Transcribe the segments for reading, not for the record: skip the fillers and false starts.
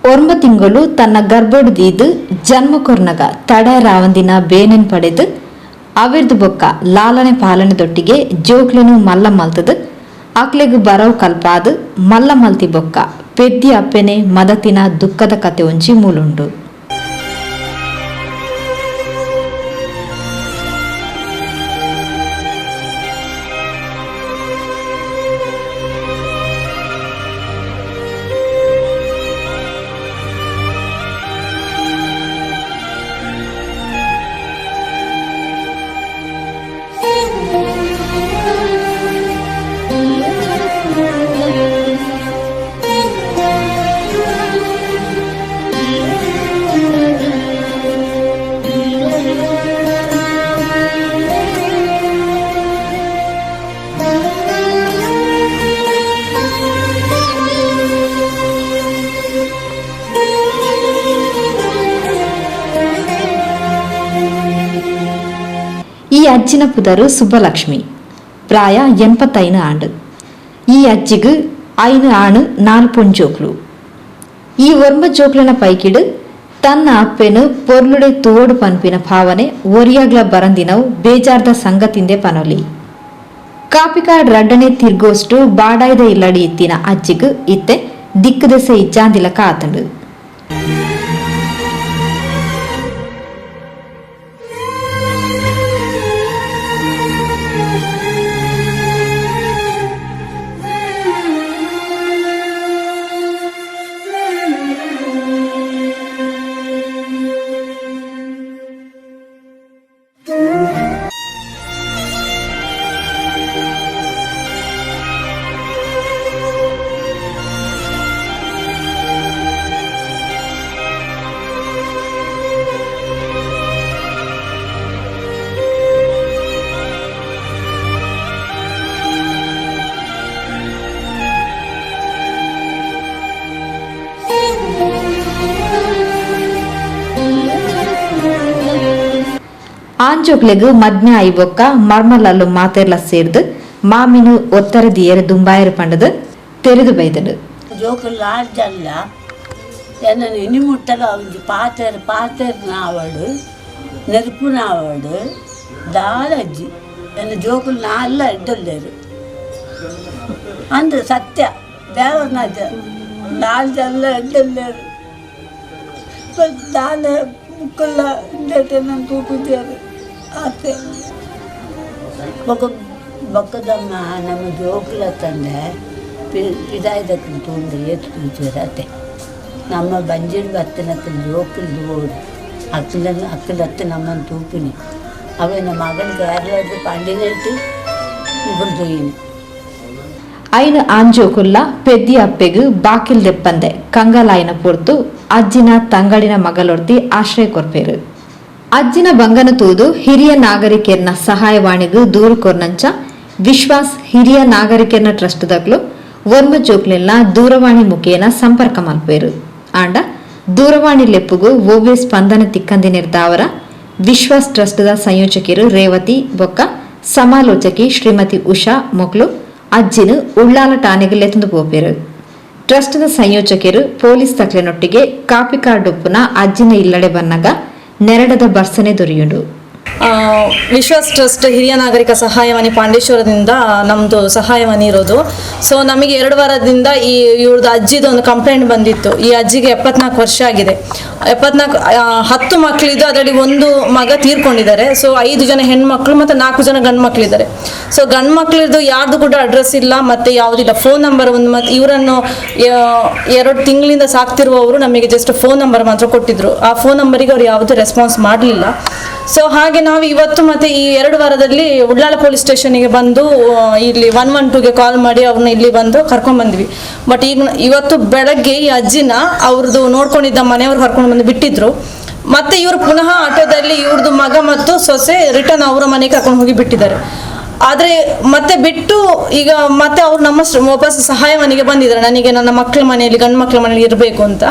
ಒರ್ಂಬ ತಿಂಗಳು ತನ್ನ ಗರ್ಭಡು ದೀದು ಜನ್ಮ ಕೊರ್ನಗ ತಡೆ ರಾವಂದಿನ ಬೇನೆನ್ ಪಡೆದು ಅವಿರ್ದು ಬೊಕ್ಕ ಲಾಲನೆ ಪಾಲನೆ ದೊಟ್ಟಿಗೆ ಜೋಕ್ಲೆನು ಮಲ್ಲ ಮಲ್ತದು ಅಕ್ಲೆಗ್ ಬರವು ಕಲ್ಪಾದು ಮಲ್ಲ ಮಲ್ತಿ ಬೊಕ್ಕ ಪೆದ್ದಿ ಅಪ್ಪೆನೆ ಮದತಿನ ದುಃಖದ ಕತೆ ಒಂಜಿ ಮೂಲುಂಡು. ಈ ಅಜ್ಜಿನ ಪುದರು ಸುಬ್ಬಲಕ್ಷ್ಮಿ, ಪ್ರಾಯ 85 ಆಂಡು. ಈ ಅಜ್ಜಿಗು 5 ಆಣು 4 ಪೊಂಜೋಕ್ಲು. ಈ ಒರ್ಂಬ ಜೋಕ್ಲನ ಪೈಕಿಡು ತನ್ನ ಅಪ್ಪೆನು ಪೊರ್ಲುಡೆ ತೋಡು ಪನ್ಪಿನ ಭಾವನೆ ಒರಿಯಾಗ್ಲ ಬರಂದಿನವು ಬೇಜಾರ್ದ ಸಂಗತಿಂದೆ ಪನೊಲಿ. ಕಾಪಿಕಾಡ್ ರಡ್ಡನೆ ತಿರ್ಗೋಷ್ಟು ಬಾಡಾಯ್ದ ಇಲ್ಲಡಿ ಇತ್ತಿನ ಅಜ್ಜಿಗು ಇತ್ತೆ ದಿಕ್ಕುದೆಸೆ ಇಜ್ಜಾಂದಿಲಕ ಆತಂಡು. ಆಂಜೋಕ್ಲೆಗ್ ಮದ್ಮೆ ಆಯಿ ಬೊಕ್ಕ ಮರ್ಮಲಲ್ಲು ಮಾತೆರ್ಲ ಸೇರ್ದು ಮಾಮಿನು ಒತ್ತರ ದಿಯರು ದುಂಬಾಯರು ಪಂಡದು ತೆರೆದು ಬೈದನು. ಜೋಕುಲು ಆಡ್ಜಲ್ಲ ಎನ್ನನ್ನು ಇನಿ ಮುಟ್ಟಲ ಒಂಜಿ ಪಾತೆರ್ ಪಾತೆರ್ ನಾವಡು ನೆರ್ಪು ನಾವಡು ದಾಲ ಅಜ್ಜಿ ಎನ್ನ ಜೋಕುಲು ನಾಲ್ಲ ಎಡ್ಡೊಲ್ಲೇರು ಅಂದು ಸತ್ಯ ದೇವರನಾಜ ನಾಲ್ ಜಲ್ಲ ಎಡ್ಡೊಲ್ಲೇರು ದಾಲ ಮುಕ್ಕಲ್ಲ ಇಂದೇಟೆ ತೂಪುಜೇರು ಆತೆ. ಬೊಕ್ಕ ಬೊಕ್ಕದಮ್ಮ ನಮ್ಮ ಜೋಕುಲ ತಂದೆ ಪಿದಾಯ್ದಕ್ಕಲು ತೂಂದು ಏತು ತೂಚೇರು ಅತ್ತೆ. ನಮ್ಮ ಬಂಜಿಡ್ ಬತ್ತಿನಕ್ಕಲು ಜೋಕುಲು ದೂಡು ಅಕ್ಕಲನ್ನು ಅಕ್ಕಲತ್ತು ನಮ್ಮನ್ನು ತೂಪಿನಿ. ಅವೆ ನಮ್ಮ ಮಗನ ಕೇರಳದ ಪಂಡಿನೆಟ್ಟು ಇಬ್ಬರು ತೂಯಿನಿ. ಐನು ಆಂಜೋಕುಲ್ಲ ಪೆದ್ದಿ ಅಪ್ಪೆಗು ಬಾಕಿಲ್ ದೆಪ್ಪಂದೆ ಕಂಗಲಾಯಿನ ಪೊರ್ತು ಅಜ್ಜಿನ ತಂಗಡಿನ ಮಗಲೊರ್ತಿ ಆಶ್ರಯ ಕೊರ್ಪೇರು. ಅಜ್ಜಿನ ಬಂಗನ ತೂದು ಹಿರಿಯ ನಾಗರಿಕೆರ್ನ ಸಹಾಯವಾಣಿಗು ದೂರು ಕೊರ್ನಂಚ ವಿಶ್ವಾಸ್ ಹಿರಿಯ ನಾಗರಿಕೆರ್ನ ಟ್ರಸ್ಟ್ ದಕ್ಲು ಒರ್ಮ ಜೋಕ್ಲೆಲ್ಲ ದೂರವಾಣಿ ಮುಖೇನ ಸಂಪರ್ಕ ಮಲ್ಪೇರು. ಆಂಡ ದೂರವಾಣಿ ಲೆಪ್ಪುಗು ಓವ್ವೆ ಸ್ಪಂದನೆ ತಿಕ್ಕಂದಿನಿರ್ದಾವರ ವಿಶ್ವಾಸ್ ಟ್ರಸ್ಟ್ the ಸಂಯೋಜಕಿರು ರೇವತಿ ಬೊಕ್ಕ ಸಮಾಲೋಚಕಿ ಶ್ರೀಮತಿ ಉಷಾ ಮೊಕ್ಲು ಅಜ್ಜಿನ ಉಳ್ಳಾಲ ಠಾಣೆಗೆ ಲೆತ್ತೊಂದು ಪೋಪೇರು. ಟ್ರಸ್ಟ್ the ಸಂಯೋಜಕರು ಪೊಲೀಸ್ ತಕ್ಲೆನೊಟ್ಟಿಗೆ ಕಾಪಿಕಾಡೊಪ್ಪುನ ಅಜ್ಜಿನ ಇಲ್ಲಡೆ ಬನ್ನಗ ನೆರಡದ ಬರ್ಸನೆ ದೊರೆಯುಂಡು. ವಿಶ್ವಾಸ್ ಟ್ರಸ್ಟ್ ಹಿರಿಯ ನಾಗರಿಕ ಸಹಾಯವಾಣಿ ಪಾಂಡೇಶ್ವರದಿಂದ ನಮ್ಮದು ಸಹಾಯವಾಣಿ ಇರೋದು. ಸೊ ನಮಗೆ 2 ವಾರದಿಂದ ಈ ಇವ್ರದ್ದು ಅಜ್ಜಿದು ಒಂದು ಕಂಪ್ಲೇಂಟ್ ಬಂದಿತ್ತು. ಈ ಅಜ್ಜಿಗೆ 74 ವರ್ಷ ಆಗಿದೆ. 74 10 ಮಕ್ಕಳಿದ್ದು ಅದರಲ್ಲಿ ಒಂದು ಮಗ ತೀರ್ಕೊಂಡಿದ್ದಾರೆ. ಸೊ 5 ಜನ ಹೆಣ್ಮಕ್ಳು ಮತ್ತು 4 ಜನ ಗಂಡು ಮಕ್ಕಳಿದ್ದಾರೆ. ಸೊ ಗಂಡು ಮಕ್ಕಳದ್ದು ಯಾರ್ದು ಕೂಡ ಅಡ್ರೆಸ್ ಇಲ್ಲ ಮತ್ತು ಯಾವುದಿಲ್ಲ, ಫೋನ್ ನಂಬರ್ ಒಂದು. ಮತ್ತು ಇವರನ್ನು 2 ತಿಂಗಳಿಂದ ಸಾಕ್ತಿರುವವರು ನಮಗೆ just phone number ಮಾತ್ರ ಕೊಟ್ಟಿದ್ರು. ಆ ಫೋನ್ ನಂಬರಿಗೆ ಅವ್ರು ಯಾವುದೂ ರೆಸ್ಪಾನ್ಸ್ ಮಾಡಲಿಲ್ಲ. ಸೊ ಹಾಗೆ ನಾವು ಇವತ್ತು ಮತ್ತು ಈ 2 ವಾರದಲ್ಲಿ ಉಳ್ಳಾಲ ಪೊಲೀಸ್ ಸ್ಟೇಷನಿಗೆ ಬಂದು ಇಲ್ಲಿ 112ಗೆ ಕಾಲ್ ಮಾಡಿ ಅವ್ರನ್ನ ಇಲ್ಲಿ ಬಂದು ಕರ್ಕೊಂಡ್ಬಂದ್ವಿ. ಬಟ್ ಈಗ ಇವತ್ತು ಬೆಳಗ್ಗೆ ಈ ಅಜ್ಜಿನ ಅವ್ರದ್ದು ನೋಡ್ಕೊಂಡಿದ್ದ ಮನೆಯವ್ರು ಕರ್ಕೊಂಡು ಬಂದು ಬಿಟ್ಟಿದ್ರು. ಮತ್ತೆ ಇವರು ಪುನಃ ಆಟೋದಲ್ಲಿ ಇವ್ರದ್ದು ಮಗ ಮತ್ತು ಸೊಸೆ ರಿಟರ್ನ್ ಅವರ ಮನೆಗೆ ಕರ್ಕೊಂಡು ಹೋಗಿ ಬಿಟ್ಟಿದ್ದಾರೆ. ಆದರೆ ಮತ್ತೆ ಬಿಟ್ಟು ಈಗ ಮತ್ತೆ ಅವ್ರು ನಮ್ಮ ವಾಪಸ್ ಸಹಾಯವಾಣಿಗೆ ಬಂದಿದ್ದಾರೆ, ನನಗೆ ನನ್ನ ಮಕ್ಕಳ ಮನೆಯಲ್ಲಿ ಗಂಡು ಮಕ್ಕಳ ಮನೆಯಲ್ಲಿ ಇರಬೇಕು ಅಂತ.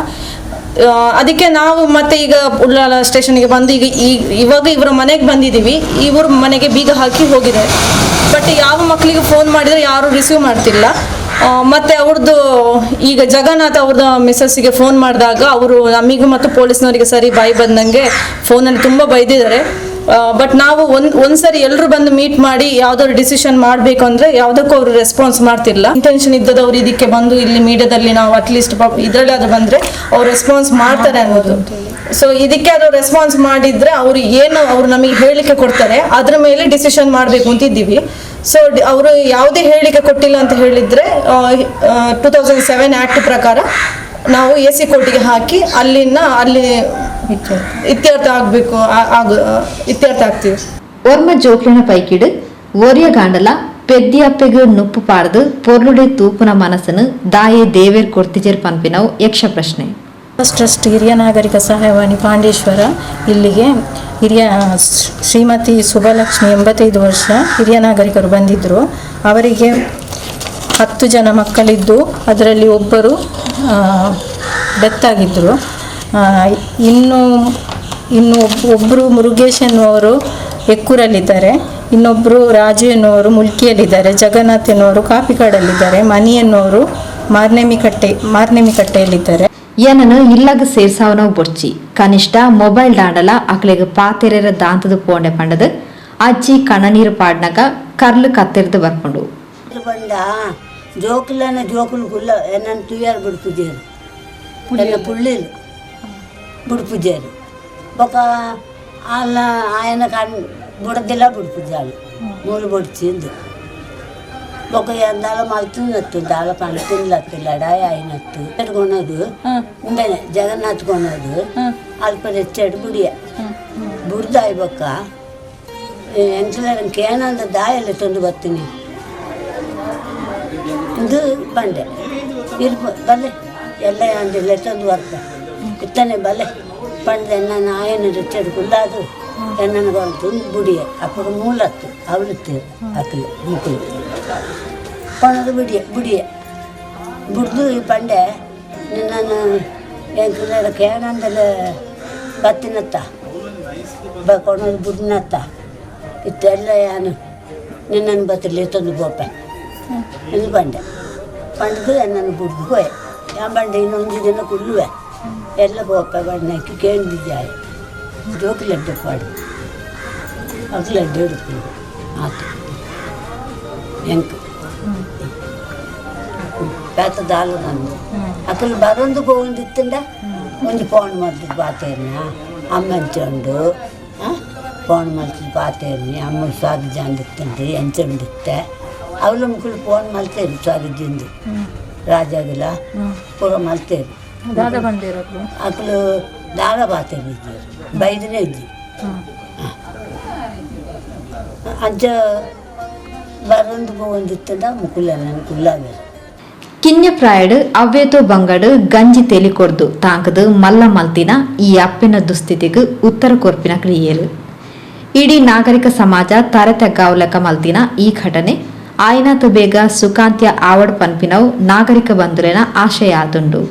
ಅದಕ್ಕೆ ನಾವು ಮತ್ತೆ ಈಗ ಉಳ್ಳಾಲ ಸ್ಟೇಷನ್ಗೆ ಬಂದು ಈಗ ಇವಾಗ ಇವರ ಮನೆಗೆ ಬಂದಿದ್ದೀವಿ. ಇವರು ಮನೆಗೆ ಬೀಗ ಹಾಕಿ ಹೋಗಿದ್ದಾರೆ. ಬಟ್ ಯಾವ ಮಕ್ಕಳಿಗೆ ಫೋನ್ ಮಾಡಿದರೆ ಯಾರೂ ರಿಸೀವ್ ಮಾಡ್ತಿಲ್ಲ. ಮತ್ತು ಅವ್ರದ್ದು ಈಗ ಜಗನ್ನಾಥ್ ಅವ್ರದ್ದು ಮಿಸಸ್ಸಿಗೆ ಫೋನ್ ಮಾಡಿದಾಗ ಅವರು ನಮಿಗೂ ಮತ್ತು ಪೊಲೀಸ್ನವರಿಗೆ ಸರಿ ಬಾಯಿ ಬಂದಂಗೆ ಫೋನಲ್ಲಿ ತುಂಬ ಬೈದಿದ್ದಾರೆ. ಬಟ್ ನಾವು ಒಂದು ಒಂದ್ಸರಿ ಎಲ್ಲರೂ ಬಂದು ಮೀಟ್ ಮಾಡಿ ಯಾವ್ದಾದ್ರು ಡಿಸಿಷನ್ ಮಾಡಬೇಕು ಅಂದರೆ ಯಾವುದಕ್ಕೂ ಅವರು ರೆಸ್ಪಾನ್ಸ್ ಮಾಡ್ತಿಲ್ಲ. ಇಂಟೆನ್ಷನ್ ಇದ್ದದವ್ರು ಇದಕ್ಕೆ ಬಂದು ಇಲ್ಲಿ ಮೀಡಿಯಾದಲ್ಲಿ ನಾವು ಅಟ್ಲೀಸ್ಟ್ ಇದರಲ್ಲಿ ಅದು ಬಂದರೆ ಅವ್ರು ರೆಸ್ಪಾನ್ಸ್ ಮಾಡ್ತಾರೆ ಅನ್ನೋದು. ಸೊ ಇದಕ್ಕೆ ಅದು ರೆಸ್ಪಾನ್ಸ್ ಮಾಡಿದ್ರೆ ಅವರು ಏನು ಅವ್ರು ನಮಗೆ ಹೇಳಿಕೆ ಕೊಡ್ತಾರೆ, ಅದ್ರ ಮೇಲೆ ಡಿಸಿಷನ್ ಮಾಡಬೇಕು ಅಂತಿದ್ದೀವಿ. ಸೊ ಅವರು ಯಾವುದೇ ಹೇಳಿಕೆ ಕೊಟ್ಟಿಲ್ಲ ಅಂತ ಹೇಳಿದ್ರೆ 2007 ಆ್ಯಕ್ಟ್ ಪ್ರಕಾರ ನಾವು ಎ ಸಿ ಕೋರ್ಟಿಗೆ ಹಾಕಿ ಅಲ್ಲಿನ ಅಲ್ಲಿ ಇತ್ಯರ್ಥ ಆಗಬೇಕು, ಆಗು ಇತ್ಯರ್ಥ ಆಗ್ತೀವಿ. ಒರ್ಮ ಜೋಕ್ಲಿನ ಪೈಕಿಡು ಒರಿಯ ಗಾಂಡಲ ಪೆದ್ದಿ ಅಪ್ಪೆಗ್ ನುಪ್ಪು ಪಾಡ್ದು ಪೊರ್ಲುಡೆ ತೂಪುನ ಮನಸ್ಸನ್ನು ದಾಯೆ ದೇವೇರ್ ಕೊರ್ತಿಜೆರ್ ಪನ್ಪಿನವು ಯಕ್ಷ ಪ್ರಶ್ನೆ. ಟ್ರಸ್ಟ್ ಹಿರಿಯ ನಾಗರಿಕ ಸಹಾಯವಾಣಿ ಪಾಂಡೇಶ್ವರ ಇಲ್ಲಿಗೆ ಹಿರಿಯ ಶ್ರೀಮತಿ ಸುಬ್ಬಲಕ್ಷ್ಮಿ, 85 ವರ್ಷ, ಹಿರಿಯ ನಾಗರಿಕರು ಬಂದಿದ್ದರು. ಅವರಿಗೆ 10 ಜನ ಮಕ್ಕಳಿದ್ದು, ಅದರಲ್ಲಿ ಒಬ್ಬರು ಡೆತ್ ಆಗಿದ್ದರು. ಇನ್ನು ಇನ್ನು ಒಬ್ಬರು ಮುರುಗೇಶ್ ಎನ್ನುವರು ಎಕ್ಕೂರಲ್ಲಿದ್ದಾರೆ, ಇನ್ನೊಬ್ಬರು ರಾಜು ಎನ್ನುವರು ಮುಲ್ಕಿಯಲ್ಲಿದ್ದಾರೆ, ಜಗನ್ನಾಥ್ ಎನ್ನುವರು ಕಾಪಿಕಾಡಲ್ಲಿದ್ದಾರೆ, ಮಣಿ ಎನ್ನುವರು ಮಾರ್ನೆಮಿಕಟ್ಟೆಯಲ್ಲಿದ್ದಾರೆ. ಏನನು ಇಲ್ಲಗ ಸೇರ್ಸಾವನೋ ಬೊಡ್ಚಿ, ಕನಿಷ್ಠ ಮೊಬೈಲ್ ದಾಂಡಲ ಅಕ್ಲೆಗ್ ಪಾತೆರೆರ ದಾಂತದ ಪೋಂಡೆ ಪಂಡದು ಅಜ್ಜಿ ಕಣ್ಣನೀರು ಪಾಡ್ನಗ ಕರ್ಲು ಕತ್ತೆರ್ದು ಬರ್ಪುಂಡು. ಬಂಡ ಜೋಕುಲನ ಜೋಕುಲು ಕುಲ್ಲ ಎನ್ನನ್ನು ತುಯ್ಯಾರು ಬಿಡ್ಪುಜೇರು, ಎನ್ನ ಪುಳ್ಳಿಲು ಬಿಡ್ಪುಜೇರು. ಬೊಕ ಅಲ್ಲ ಆಯನ ಕಣ್ ಬುಡದಿಲ್ಲ, ಬಿಡ್ಪುಜಾಲು ಮೂಲು ಬೊಡ್ಚಿಂದು. ಬೊಕ ಎಂದಾಲ ಮಲ್ತಿನತ್ತು ದಾಲ ಪಂತಿಲ್ಲತ್ತು ಲಡಾಯಿ ಆಯ್ನತ್ತು ಕೊನೋದು ಉಂಬೆನೆ ಜಗನ್ನಾಥ್ ಕೊನೋದು ಅಲ್ಪ ಹೆಚ್ಚೆಡ್ ಬುಡಿಯ ಬುಡ್ದಾಯ್. ಬೊಕ್ಕ ಎಂಕ್ಲ ಕೇನಂದ ದಾಯಲ್ಲ ತಂದು ಬರ್ತೀನಿ ಇದು ಬಂಡೆ ಇರ್ಪ ಬಲ್ಲೆ ಎಲ್ಲ ಅಂದಿಲ್ಲ ತಂದು ಬರ್ತ ಇತ್ತನೆ ಬಲ್ಲೆ ಪಂಡೆ. ನನ್ನ ಆಯನ ರಿಚರ್ಡ್ ಕುಲ್ಲಾದು ಎನ್ನನ್ನು ಕೊರತು ಬುಡಿಯ ಅಪ್ಪಗ ಮೂಲತ್ತು ಅವಳುತ್ತೆ ಅಕ್ಕಲು ಮುಕ್ಕಲು ಕೊಣದು ಬಿಡಿಯ ಬಿಡಿಯ ಬುಡ್ದು. ಈ ಪಂಡೆ ನಿನ್ನನ್ನು ಎಂಕುಲ ಕೇನಂದಲ ಬತ್ತಿನತ್ತ ಬ ಕೊಣದು ಬುಡ್ನತ್ತ ಇತ್ತೆಲ್ಲ ಯಾನು ನಿನ್ನನ್ನು ಬತ್ತಲಿ ತಂದು ಬೋಪೆ ಎಂದು ಬಂಡೆ ಪಂಡ್ದು ಎನ್ನನ್ನು ಬುಡ್ದು ಹೋಯೆ. ಯಾ ಬಂಡೆ ಇನ್ನೊಂದು ದಿನ ಕುಲ್ಲುವೆ ಎಲ್ಲ ಬೋಪೆ ಬಣ್ಣಕ್ಕೆ ಕೇಂದಿದ್ದಾರೆ. ಜೋಕು ಲಡ್ಡು ಪಾಡು ಅದು ಲಡ್ಡು ಹಿಡ್ಕೊಂಡು ಆತು ಎಂಕ್ ಪೇತ ದಾಲು ನಂದು ಅಕಲು ಬರೊಂದು ಪೋವೊಂದಿತ್ತಂಡ ಒಂಜಿ ಫೋನ್ ಮಲ್ತದ ಪಾತೇರ್ನ ಅಮ್ಮ ಎಂಚ ಉಂಡು. ಫೋನ್ ಮಲ್ತದ ಪಾತೇರ್ನಿ ಅಮ್ಮ ಸ್ವಾಗಜಾಂದಿತ್ತಂಡು ಎಂಚ ಉಂಡಿತ್ತೆ ಅವಳು. ಮುಕ್ಕಳು ಫೋನ್ ಮಲ್ತೇರು ಸ್ವಾಗಜಿಂದು ರಾಜಾಗಿಲ್ಲ ಪೂರ ಮಲ್ತೇರು. ದಾದ ಬಂದಿರೋದು? ಅಕಲು ದಾಳ ಪಾತೇರು ಇದ್ದೀರು ಬೈದನೇ ಇದ್ದಿ ಅಂಚ ಬರೊಂದು ಪೋವೊಂದಿತ್ತಂಡ ಮುಕುಲ ನನ್ನ ಕುಲ್ಲಾವೇರು. ಕಿನ್ಯ ಪ್ರಾಯಡ್ ಅವ್ವೇತೋ ಬಂಗಡು ಗಂಜಿ ತೆಲಿ ಕೊರ್ದು ತಾಂಕದು ಮಲ್ಲ ಮಲ್ತಿನ ಈ ಅಪ್ಪಿನ ದುಸ್ಥಿತಿಗೆ ಉತ್ತರ ಕೊರ್ಪಿನ ಕ್ರಿಯೆಲು ಇಡೀ ನಾಗರಿಕ ಸಮಾಜ ತರೆ ತಗ್ಗಾವ್ಲೆಕ್ಕ ಮಲ್ತಿನ ಈ ಘಟನೆ ಆಯ್ನಾತು ಬೇಗ ಸುಖಾಂತ್ಯ ಆವಡ್ ಪನ್ಪಿನವು ನಾಗರಿಕ ಬಂಧುಲೆನ ಆಶಯ ಆತುಂಡು.